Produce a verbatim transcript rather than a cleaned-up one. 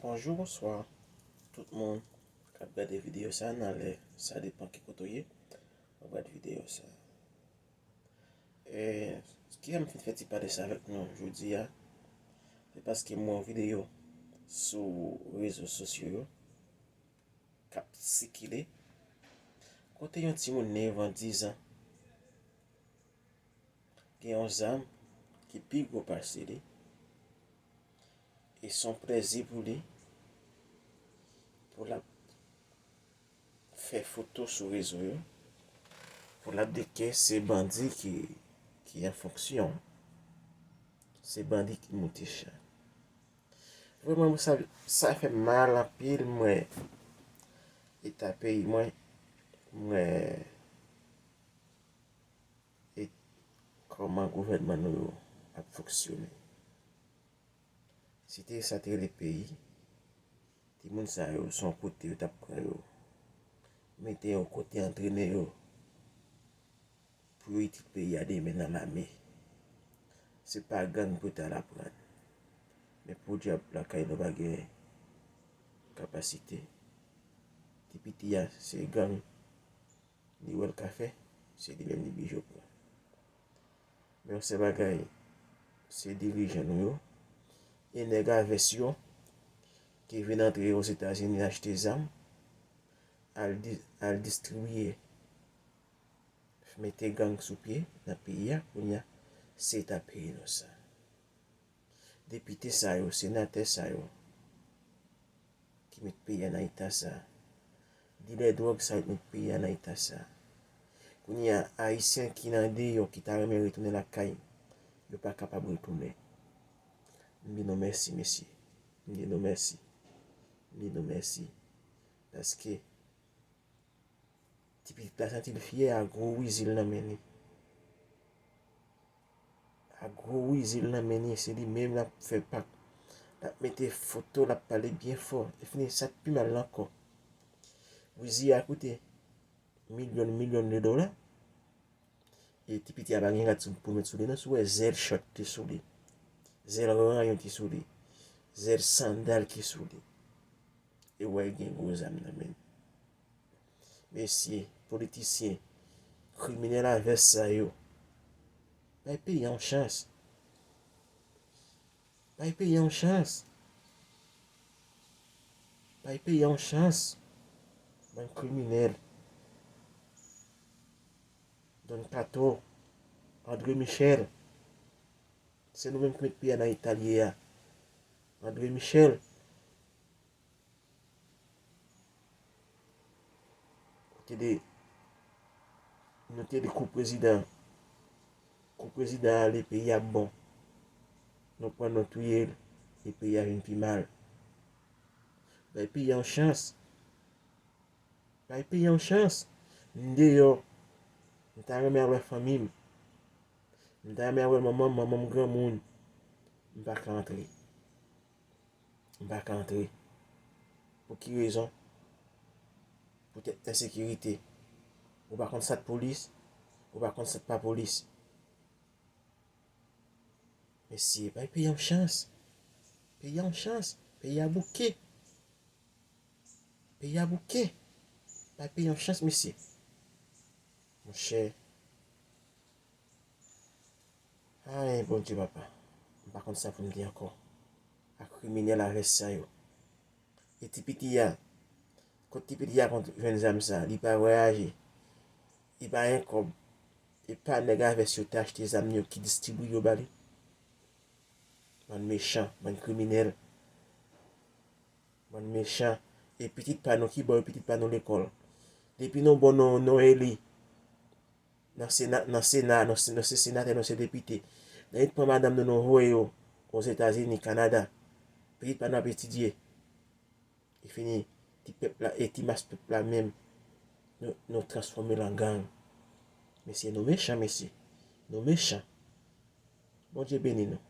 Bonjou, bonswa, tout moun k ap gade videyo sa a nan lè, sa depann ki kote w ye, w ap gade videyo sa a. E, kiyè m fin fè ti pale sa avèk nou jodi a, se paske m wè yon videyo sou rezo sosyo yo k ap sikile, kote yon timoun nev an, diz an, gen yon zam ki pi gwo pase li, e se yon plèzi pou li, pou l ap fè foto sou rezo yo, pou l ap di ke se bandi ki, ki an fonksyon, se bandi ki moute chay. Vrèman, sa, sa fè m mal anpil, m wè eta peyi mwen, m wè e kòman gouvènman nou yo ap fonksyone. Si te sa te rele peyi, timoun sa yo, se yon kote yo t ap pran yo, mete yo kote, antrene yo, pou yo itil peyi a demen nan lame. Se pa gang pou yo t al aprann. Men podyab lakay nou pa gen kapasite. Ti piti a, se gang li wè l ka fè, se li menm li blije pran. Men yon sèl bagay, se dirijan nou yo, e nèg a vès yo, ki vin antre Ozetazini achte zam, al di-, al distribiye, mete gang sou pye nan peyi a, kounye a, se eta peyi nou sa. Depite sa yo, senatè sa yo, ki met peyi a nan eta sa. Dilè dwòg sa yo ki met peyi a nan eta sa. Kounye a, Ayisyen ki nan deyò, ki ta renmen retounen lakay, yo pa kapab retounen. M di nou mèsi, mesye. M di nou mèsi. M di nou mèsi. Paske ti pitit la santi l fyè a gwo wizi l nan men li. A gwo wizi l nan men li, se li menm l ap fè pak. L ap mete foto, l ap pale byen fò. E fini, sa k pi mal la ankò, wizi a koute milyon, milyon de dola. E ti piti a pa gen rad sou, pou met sou li, non, si w wè zèl chòt ki sou li, zèl ranyon ki sou li, zèl sandal ki sou li. E w wè l gen gwo zam nan men l. Mesye, politisyen, kriminèl a vès sa yo, bay peyi a yon chans. Bay peyi a yon chans. Bay peyi a yon chans. Bann kriminèl. Don Kato, André Michel. Se nou menm ki met peyi a nan eta l ye a. André Michel. Te de, nou te de kou prezidan. Kou prezidan ale, peyi a bon. Nou pran, nou touye l, e peyi a vin pi mal. Bay peyi a yon chans. Bay peyi a yon chans. M deyò. M ta renmen al wè fanmi m. M ta renmen al wè manman m, manman m granmoun. M pa ka antre. M pa ka antre. Pou ki rezon? Poutèt ensekirite. Ou pa konn sa k polis, ou pa konn sa k pa polis. Mesye, bay peyi a yon chans. Peyi a yon chans. Peyi a bouke. Peyi a bouke. Bay peyi a yon chans, mesye. Monchè. Ay, Bondye papa. M pa konn sa pou m di ankò. A kriminèl a vès sa yo. E ti piti a, kot ti piti a konn jwenn zam sa? Li pa vwayaje. Li pa gen kòb. E pa nèg a vès yo te achte zam yo ki distribiye yo ba li? Bann mechan, bann kriminèl. Bann mechan. E pitit pa nou, ki ba yo pitit pa nou lekòl? Depi nou bon, nou, nou eli. Nan sena, nan sena, nou se, nou se senatè, nou se depite. Nou pran madanm nou, nou voye yo Ozetazini, Kanada. Pitit pa nou ap etidye. E fini, ti pèp la, e ti mas pèp la menm, nou, nou transfòme l an gang. Mesye, nou mechan, mesye. Nou mechan. Bondye beni nou.